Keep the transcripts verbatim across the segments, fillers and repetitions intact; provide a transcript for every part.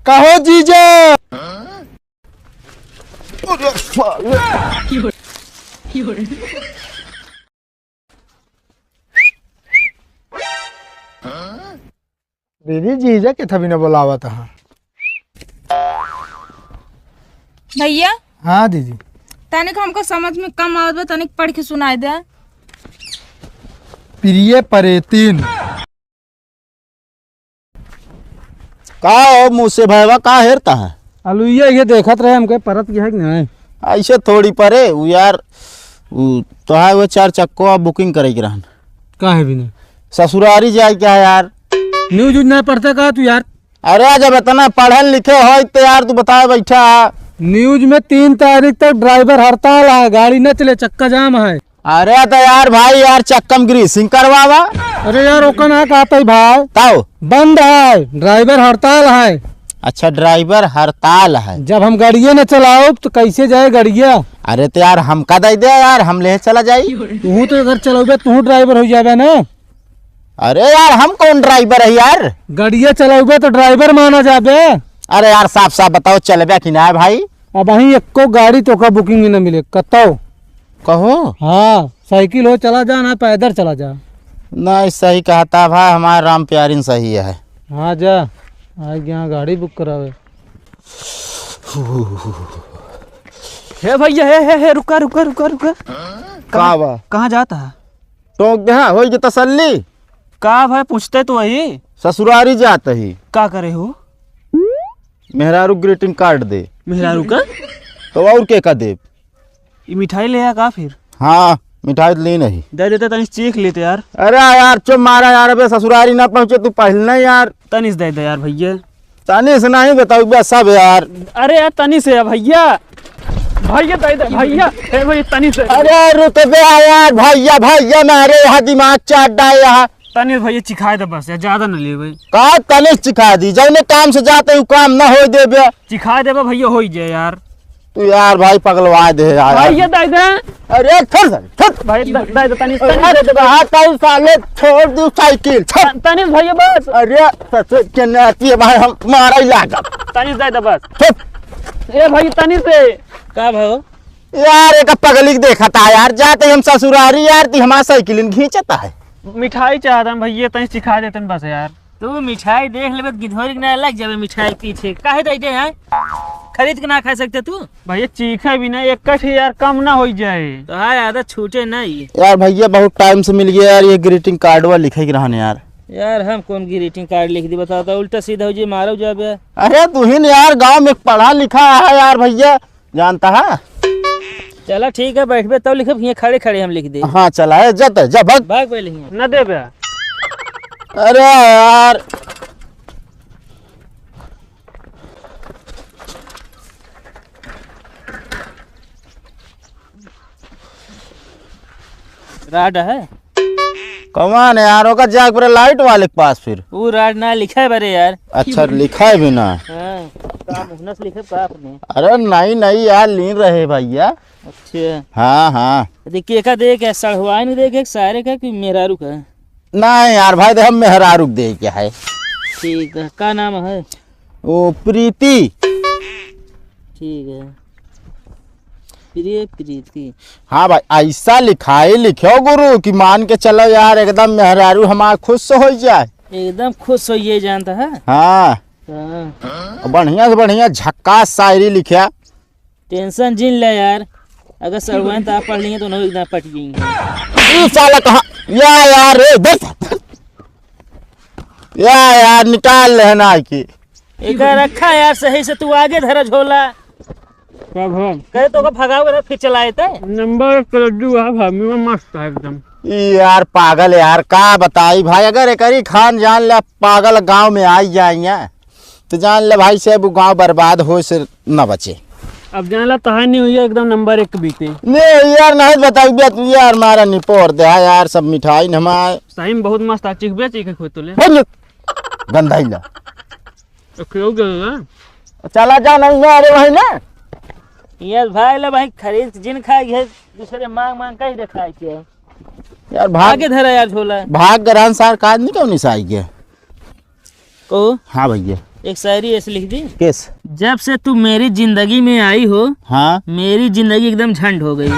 कहो जीजा। दीदी, जीजा के थवी न बोलावत हा। भैया। हाँ दीदी। तनिक हमको समझ में कम आवत बा, तनिक पढ़ के सुनाई दे। प्रिय परेतिन। का हो मुँह से भयवा, का हेरता है? अलुइया ये देखत रहे हमके परत की है कि नहीं? ऐसे थोड़ी परे, उ यार, उ तो है वो चार चक्को booking करे के रहन। का है भी नहीं? ससुरारी जाए क्या यार? News उज नहीं पढ़ता का तू यार? अरे जब इतना पढ़ल लिखे हो तो यार तू बताए बैठा। News में तीन तारीख तक driver हड़ताल है, गाड़ी न चले, चक्का जाम है। अरे तो यार भाई यार चक्कम greasing करवावा। अरे यार ओका ना कहते भाई। ताओ। बंद है, driver हड़ताल है। अच्छा driver हड़ताल है। जब हम गाड़िया न चलाओ तो कैसे जाए गाड़िया? अरे तो यार हमका दे दे यार, हम ले चला जाई। तू तो अगर चलौबे तू driver हो जाबे ना। अरे यार हम कौन driver है यार? गाड़िया चलौबे तो driver माना जाबे। अरे यार साफ साफ बताओ चलबे कि ना भाई? अब वहीं एको गाड़ी तो का booking में न मिले कतौ। कहो। हाँ। साइकिल हो चला जा ना पैदल चला जा। नहीं सही कहता भाई, हमारा राम प्यारिन सही है। हाँ जा, आ गया गाड़ी book करावे। हे भैया, हे हे हे रुका रुका रुका रुका। का बा? कहाँ जाता है? टोक दे हाँ, होई के तसल्ली। का भाई पूछते तो वही। ससुरारी जात ही। का करे हो? मेहरारू greeting card दे। मेहरारू का? तो और के का देब? ई मिठाई ले आ का फिर? हाँ, मिठाई तो ली नहीं। दे देते तनी चीख लेते यार। अरे यार, चुप मारा यार, अबे ससुरारी ना पहुँचे तू पहले ना यार। तनिस दे दे यार भैया। तनिस नहीं बताऊ बे सब यार। अरे यार तनिस है भैया। भैया दे दे भैया। हे भैया तनिस है। अरे रुक बे यार भैया, भैया मारे यहाँ दिमाग चाट डाए यहाँ। तनिस भैया चिखाए दे बस यार, ज्यादा न लेवे। का तनिस चिखा दी, जौने काम से जाते उ काम ना होई देबे। चिखा देबे भैया, होई जाए यार। तू यार भाई पगलवा दे यार। भैया दे दे। अरे छोड़ दे, छोड़। भाई दे दे, तनिस, अरे तनिस दे दे। कहा कहीं साले छोड़ दू साइकिल, छोड़। तनिस भैया बस। अरे ससुर के नाती है भाई, हम मारा ही लागब। तनिस दे दे बस। छोड़। ए भाई तनिस से। का भाव? यार एक पगली के देखा था यार, जाते हम ससुरारी यार ती हमारा साइकिल खींचता है। मिठाई चाहता हम भैया, तनी चिखा देतन बस यार। तू मिठाई देख लेबे त गिधौरी के ना लग जाबे मिठाई पीछे। काहे दे दे हैं? खरीद के ना खा सकते तू? भैया चीखे भी ना, एक ठे यार कम ना होई जाए। तो हाँ, आदत छूटे नहीं। यार भैया बहुत टाइम से मिल गया यार, ये greeting card वा लिखे के रहने यार। यार हम कौन greeting card लिख दी बताओ तो, उल्टा सीधा हो जाए मारो जाबे। अरे तू ही न यार गाँव में पढ़ा लिखा है यार भैया, जानता है? चला ठीक है, बैठबे तब लिखब, हियाँ खड़े खड़े हम लिख दे। हाँ चला है, जा त, जा भाग। भाग पहले हियाँ। न देबे। अरे यार। राड है? कमान है यार, ओकर जाके पड़े लाइट वाले के पास फिर। ऊ राड ना लिखा है बरे यार। अच्छा, लिखा है भी ना। हाँ, का मुहनस लिखे का अपने? अरे नहीं, नहीं यार, लीन रहे भैया। अच्छा। हाँ, हाँ। देख के का देख, सड़वाइन देख, एक सारे का कि मेहरारू का? नहीं यार भाई, देख, हम मेहरारू के दे के है। ठीक है, का नाम है? वो प्रीति। ठीक है। प्रिय प्रीति। हाँ भाई, ऐसा लिखाई लिखो गुरु कि मान के चलो यार, एकदम मेहरारू हमार खुश हो जाए। एकदम खुश हो ये जानता है। हाँ। हाँ। बढ़िया से बढ़िया झक्कास शायरी लिख्या। Tension जिन ले यार, अगर सरवन तो आप पढ़ लिए तो उन्होंने एकदम पट गई। ई साला कहाँ? या यार, रे, देख। या यार, निकाल ले ना की। एका रखा यार सही से, तू आगे धरा झोला। का भा? कहे तो ओका भगावे रहा, फिर चलाए ते। नंबर एक कलड्डू है भाभी, वो मस्त है एकदम। ई यार पागल है यार, का बताई भाई, अगर एकरी खान जान ले पागल गांव में आई जाइए तो जान ले भाई साहब, वो गांव बर्बाद हो से न बचे। अब जान ला तहार नहीं हुई एकदम नंबर एक बीते। नहीं यार, नहीं बताई बे तू यार, मारा निपोर दे यार, सब मिठाई न हमारे। सही में बहुत मस्त आ, चीख बे, चीख खोई तो ले। बोल, गंधाई ला। तो क्यों गया? चला जा नहीं ना, अरे भाई ना। ये भाई ले भाई, खरीद के जिन खाए के, दूसरे मांग मांग कहीं दे खाए के। यार भाग आगे धरा यार झोला। भाग ग्रहण सार काज नहीं क्यों नहीं साई के? को? हाँ भैया। एक शायरी ऐसे लिख दी। किस? जब से तू मेरी जिंदगी में आई हो, हाँ। मेरी जिंदगी एकदम झंड हो गई।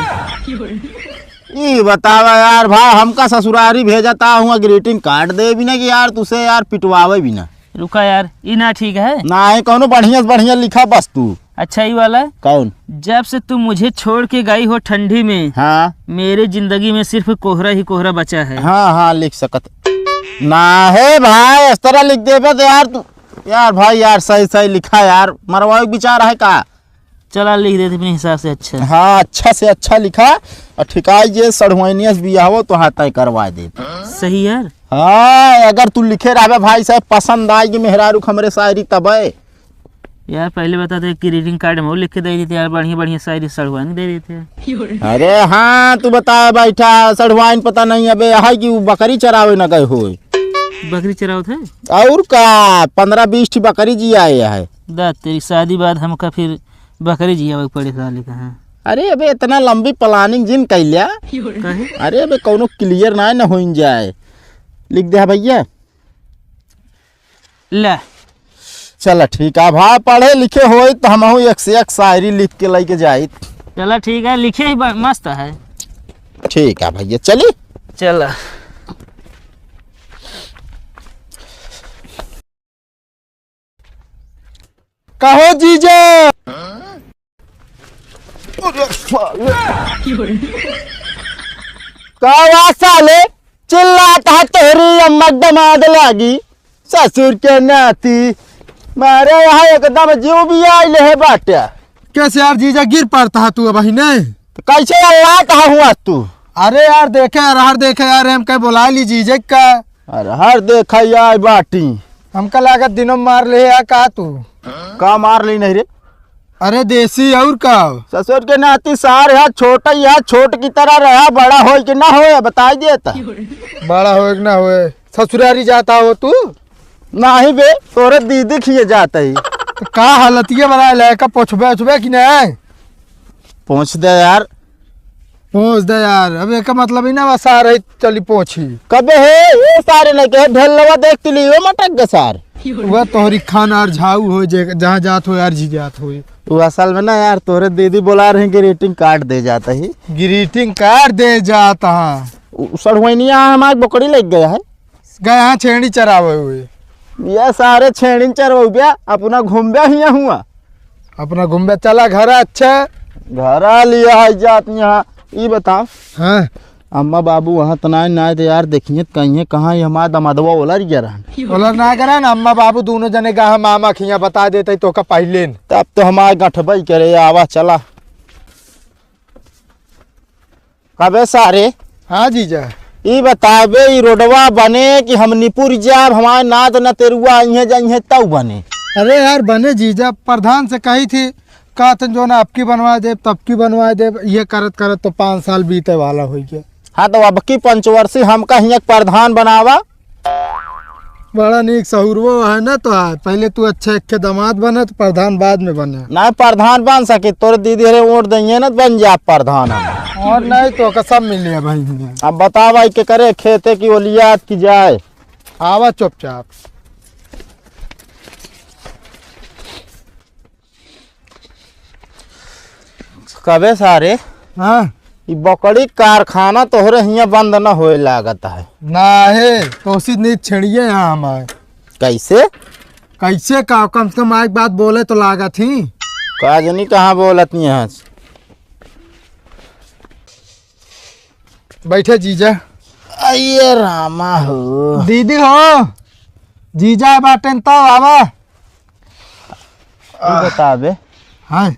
ई बतावा यार भाई, हमका ससुरारी भेजता हुआ greeting card दे बिना कि यार तुसे यार पिटवावे बिना। रुका यार, ई ना ठीक है। ना है, कौनो बढ़िया से बढ़िया लिखा बस तू। अच्छा, ई वाला। कौन? जब से तुम मुझे छोड़ के गई हो ठंडी में, हाँ। मेरी जिंदगी में सिर्फ कोहरा ही कोहरा बचा है। हाँ, हाँ, लिख सकत। ना है भाई, इस तरह लिख देबे तो यार तू, यार भाई यार, सही, सही लिखा यार, मरवावे के विचार है का? चला, लिख देते अपने हिसाब से अच्छा। हाँ, अच्छा से अच्छा लिखा और ठिकाई जे सढ़ुआइनिया से बियाह हो तो हाथ तय करवा देते। सही यार। हाँ, अगर तू लिखे रहबे भाई साहब, पसंद आएगी मेहरारू के हमरे शायरी तबे। यार, पहले बताते कि greeting card में वो लिख के दे देते यार, बढ़िया बढ़िया शायरी सढ़ुआइन दे देते। अरे हाँ, तू बता बैठा, सढ़ुआइन पता नहीं अबे है कि वो बकरी चरावे न गए होए। बकरी चरावत है? और का, पन्द्रह बीस ठी बकरी जियाए है। दा तेरी शादी बाद हमका फिर बकरी जियावे के पड़े साले का, हाँ। अरे अबे, इतना लंबी planning जिन कैल्या। काहे? अरे अबे, कौनो clear ना, न होइन जाए। लिख दे भैया। ले। चला ठीक है, भा पढ़े लिखे होई तो हमहू एक से एक शायरी लिख के लेके जाइत। चला ठीक है, लिखे ही ब-, मस्त है। ठीक है भैया, चली। चला। कहो जीजा। का बात साले, चिल्लात है तोहरी अम्मा के दमाद लागी, ससुर के नाती। मारे यहाँ एकदम जीव भी आइले है बाटे। कैसे यार जीजा, गिर पड़ता है तू अब ही नहीं? तो कैसे अल्लाह कहा हुआ तू? अरे यार देखे, अरहर देखे यार, हम कहे बुला ली जीजे का। अरहर देखे यार बाटी। हमका लागत दिनों मार ले या का तू? का मार ली नहीं रे? अरे देसी और का? ससुर के नाती सार है, छोटा ही है, छोट की तरह रहा, बड़ा होई कि ना होए, बताई देता। बड़ा होए कि ना होए, ससुरारी जाता हो तू? नाही बे, तोरे दीदी खिए जात ही। तो का हालतिया बनाए ले, का पोछबे ओछबे कि नहीं? पोछ दे यार। पोछ दे यार, अब एका मतलब ही ना बा सार है, चली पोछी। कबे है, ये सारे नहीं कहे, ढेलवा देख तिली, वो मटक गए सार। वह तोहरी खान आर झाऊ हो, जे जहाँ जात हो यार, जी जात हो। वो असल में ना यार, तोरे दीदी बोला रहे कि greeting card दे जाता ही। Greeting card दे जाता है। उ-, सड़ुआइनिया हमार बकरी लग गया है। गए हाँ छेड़ी चरावे हुए। ये सारे छेड़ी चरवउबे, अपना घूमबे हिया हुआ। अपना घूमबे, चला घर अच्छा। घर आ लिया है जात यहाँ। ई बताओ। हाँ। अम्मा बाबू वहाँ तो ना, ना तो यार देखिए तो कहीं है, कहाँ ये हमारा दमादवा ओलर गया रहन। ओलर ना गया रहन, अम्मा बाबू दोनों जने गा हम मामा खिया बता देते तो का पहिले न। तब तो हमारे गठबई करे, आवा चला। कबे सारे? हाँ जीजा। ई बताबे, ई रोडवा बने कि हमनी पुर जाब, हमारे नात नतेरुआ अइहें जइहें तऊ बने? अरे यार, बने जीजा, प्रधान से कही थी, कहत जौन अबकी बनवा देब, तबकी बनवा देब, ये करत करत तो पाँच साल बीते वाला होइ गया। हाँ, तो अबकी पंचवर्षी हमका हियाँ के प्रधान बनावा। बड़ा नीक सहुरवो है ना तो। पहले तू अच्छा एक के दामाद बने तो प्रधान बाद में बने। नहीं, प्रधान बन सके, तोरे दीदी हरे वोट देंगे ना, बन जा प्रधान हम। और नहीं तो का सब मिल लिया भाई हियाँ। अब बता भाई, के करे खेते की ओलियात की जाए। आवा चुपचाप। कबे सारे? हाँ। ई बकरी कारखाना तोहरे हियाँ बंद न होए लागत है। ना है, तो उसी नीच छेड़िए यहाँ हमारे। कैसे? कैसे का? कम से कम एक बात बोले तो लागत ही। का जनी कहाँ बोलत नहीं है? बैठे जीजा। आइए रामा हो। दीदी हो, जीजा बाटेन तो आवा। तू बताबे। हाँ।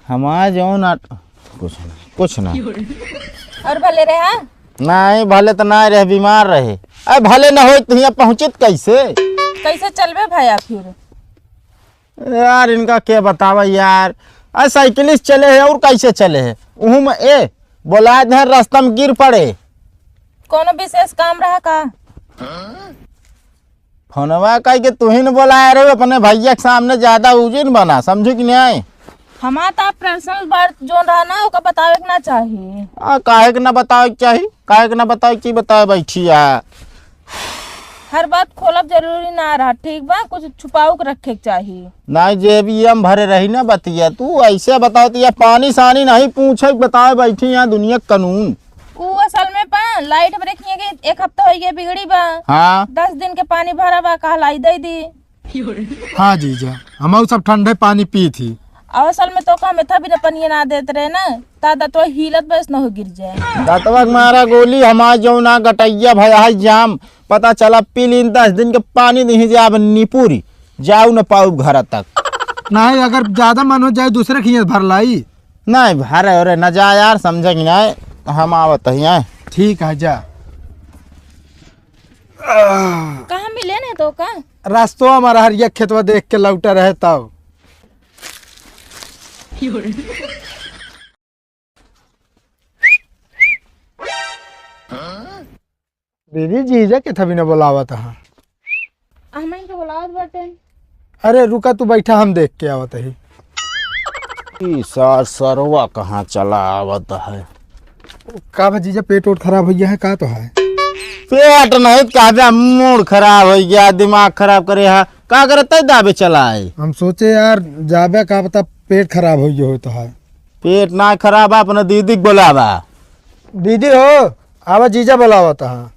हमार जौन आट-, कुछ ना, कुछ ना। और भले रहे, हाँ? नहीं, भले तो ना रहे, बीमार रहे। अरे भले ना होई तो हियाँ पहुँचित कैसे? कैसे चलबे भैया फिर? यार, इनका क्या बतावा यार, आ साइकिल से चले है और कैसे चले है? उहू में ए, बोला दे रास्ता में गिर पड़े। कोनो विशेष काम रहा का? फोनवा कह के तू ही न बोलाए रहे, अपने भैया के सामने ज्यादा उजिन बना, समझू कि नहीं? हमार तो आप personal बात जोन रहा ना, ओका बतावे के ना चाही। आ, काहे के ना बतावे के चाही? काहे के ना बतावे के चाही? बतावे बैठी आ। हर बात खोलब जरूरी ना रहा, ठीक बा? कुछ छुपाऊ के रखे के चाही। नाहीं, जेबिया में भरे रही ना बतिया। तू ऐसे बताओ तो ये पानी सानी नहीं पूछे, बताए बैठी यहाँ दुनिया के कानून। ऊ असल में पा लाइट ब्रेक हियाँ के एक हफ्ता होइ गया बिगड़ी बा। हाँ। दस दिन के पानी भरा बा, कहलाई दे दी। हाँ जीजा, हम सब ठंडे पानी पी थी। और असल में तो का मेथा भी न पनिया ना देत रहे ना, ता दतवा हीलत बस न हो गिर जाए। दतवा के मारा गोली हमार जौन ना गटैया भया है जाम, पता चला पी लीन दस दिन के पानी नहीं जाब निपुरी, जाऊ न पाऊ घर तक। नहीं, अगर ज्यादा मन हो जाए दूसरे खियाँ भर लाई। नहीं भरे, अरे न जा यार, समझे कि नहीं, हम आवत ही हैं। ठीक है, जा। कहाँ मिले ना तो का? रास्तो हमारा हरिया खेतवा देख के लौटा रहे तब। दीदी, जीजा के थवी न बोलावत हा। हम इनके बोलावत बाटे। अरे रुका, तू बैठा, हम देख के आवत ही। ई सार सरवा कहाँ चला आवत है? का बा जीजा, पेट ओट खराब हो गया है का तो है? पेट नहीं, का बा, मूड खराब हो गया, दिमाग खराब करे है। का करे तै दाबे चला आए? हम सोचे यार, जाबे का पता पेट खराब हो गया हो तो है। पेट ना खराब है, अपना दीदी के बोलावा। दीदी हो, आवा जीजा बोलावत हा।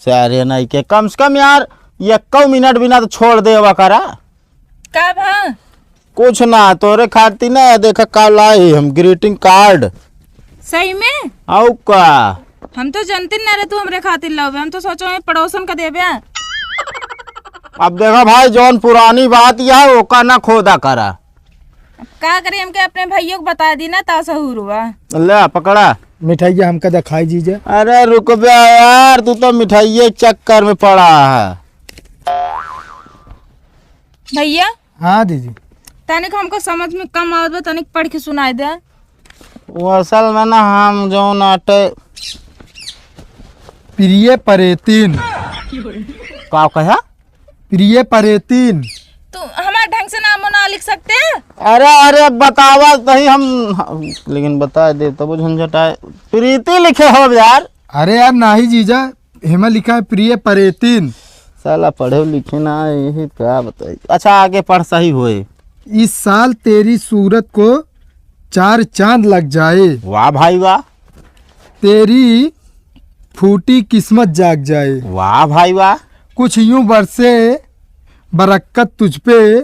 सारे नहीं के, कम से कम यार, एक्को मिनट बिना तो छोड़ देवा करा। का भा? कुछ ना, तोरे खातिर ना, देखा का लाई हम, ग्रीटिंग कार्ड। सही में? आउ का? हम तो जानते ना रहे तू हमरे खातिर लावे, हम तो सोचो है पड़ोसन का देबे। अब देखा भाई, जौन पुरानी बात यह है, ओका ना खोदा करा। अब का करी, हमके अपने भइयों को बता दी ना, ता सहूर हुआ। ले, पकड़ा। मिठाइया हमका दिखाई जीजा। अरे रुक बे यार, तू तो मिठाइये के चक्कर में पड़ा है। भइया। हाँ दीदी। तनिक हमको समझ में कम आवत बा, तनिक पढ़ के सुनाई दे। वो असल में ना, हम जौन आटे प्रिय परेतीन। का कहा? प्रिय परेतीन। तू हमार ढंग से नामो ना लिख सकते? अरे, अरे, बतावा तही हम, लेकिन बता दे तब झंझट आए। प्रीति लिखे हो यार। अरे यार, नाही जीजा, हेमा लिखा है प्रिय परेतीन। साला पढ़े लिखे ना, यही का बताई। अच्छा, आगे पढ़, सही होए। इस साल तेरी सूरत को चार चांद लग जाए। वाह भाई वाह। तेरी फूटी किस्मत जाग जाए। वाह भाई वाह। कुछ यूं बरसे बरक्कत तुझ पे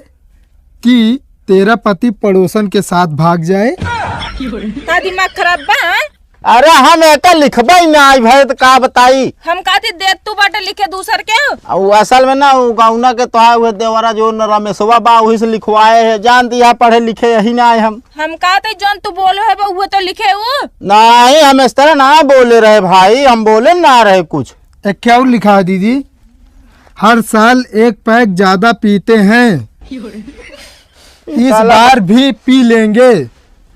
कि तेरा पति पड़ोसन के साथ भाग जाए। का दिमाग खराब बा, हाँ? अरे हम एका लिखबे ही ना आई भाई, तो का बताई? हम कहती देख तू बाटे लिखे दूसर के। आ, उ असल में ना, उ गौना के तोहार उहे देवरा जो न रमेशवा बा, वही से लिखवाए है। जान दिया पढ़े लिखे यही ना आए हम। हम कहते जौन तू बोले है बा, उहे तो लिखे उ। नहीं, हम इस तरह ना बोले रहे भाई, हम बोले ना रहे कुछ। एक क्या और लिखा है दीदी? हर साल एक पैग ज्यादा पीते हैं, इस साला बार भी पी लेंगे।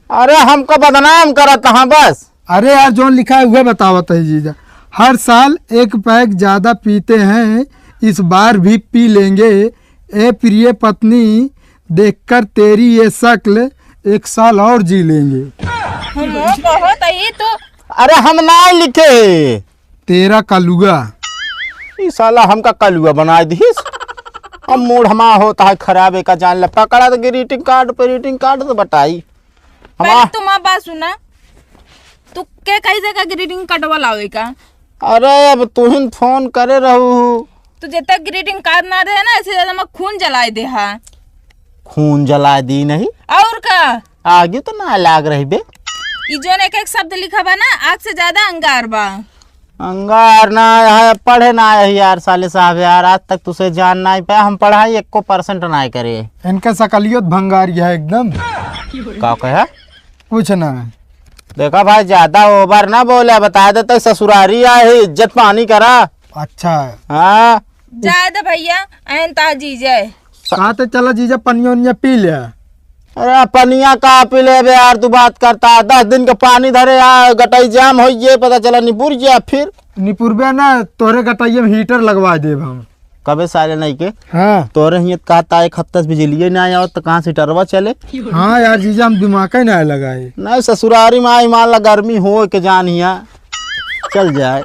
अरे हमको बदनाम करत हाँ बस। अरे यार, जौन लिखा है उहे बतावत है जीजा। हर साल एक पैग ज्यादा पीते हैं, इस बार भी पी लेंगे। ए प्रिय पत्नी, देखकर तेरी ये शक्ल, एक साल और जी लेंगे। हम बहुत ही तो। अरे हम ना लिखे। तेरा कलुआ। ई साला हमका कलुआ बनाए दिहिस। अब मूड हमार होता है खराब, एका जान ले। पकड़ा तो ग्रीटिंग कार्ड पे ग्रीटिंग कार्ड तो बटाई। पहले हमार तू माँ बात सुना, तू के कही से का ग्रीटिंग कार्ड वाला होए का? अरे अब तुहिन फोन करे रहू। तू जब तक ग्रीटिंग कार्ड ना रहे ना, ऐसे ज्यादा मैं खून जलाए दे हा। खून जलाए दी नहीं। और का? आगे तो ना लाग रही बे। ई जोन एक एक शब्द लिखा बा ना, आग से ज्यादा अंगार बा। अंगार ना है, पढ़े ना है यार साले साहब यार, आज तक तुसे जान ना पाया, हम पढ़ाई एको परसेंट ना करे। इनका सकलियत भंगारी है एकदम। का कहे? कुछ ना। देखा भाई, ज्यादा ओवर ना बोले, बता देते ससुरारी आए ही, इज्जत पानी करा। अच्छा। हाँ। जाए दे भैया, ऐन ता जीजे। कहाँ ते चला जीजा, पनिया उनिया पी ले। अरे पनिया का पी लेबे यार, तू बात करता, दस दिन के पानी धरे आ, गटाई जाम हो ये, पता चला निपुर गया फिर। निपुरबे ना, तोरे गटाइये में हीटर लगवा देब हम। कबे साले नहीं के? हाँ। तोरे हियत कहता एक हफ्ता से बिजलिये ना आवत, तो कहाँ से हीटरवा चले? हाँ यार जीजा, हम दिमाग ही ना लगाए। नहीं, ससुरारी में आई मान ला गर्मी हो के जान हिया चल जाए।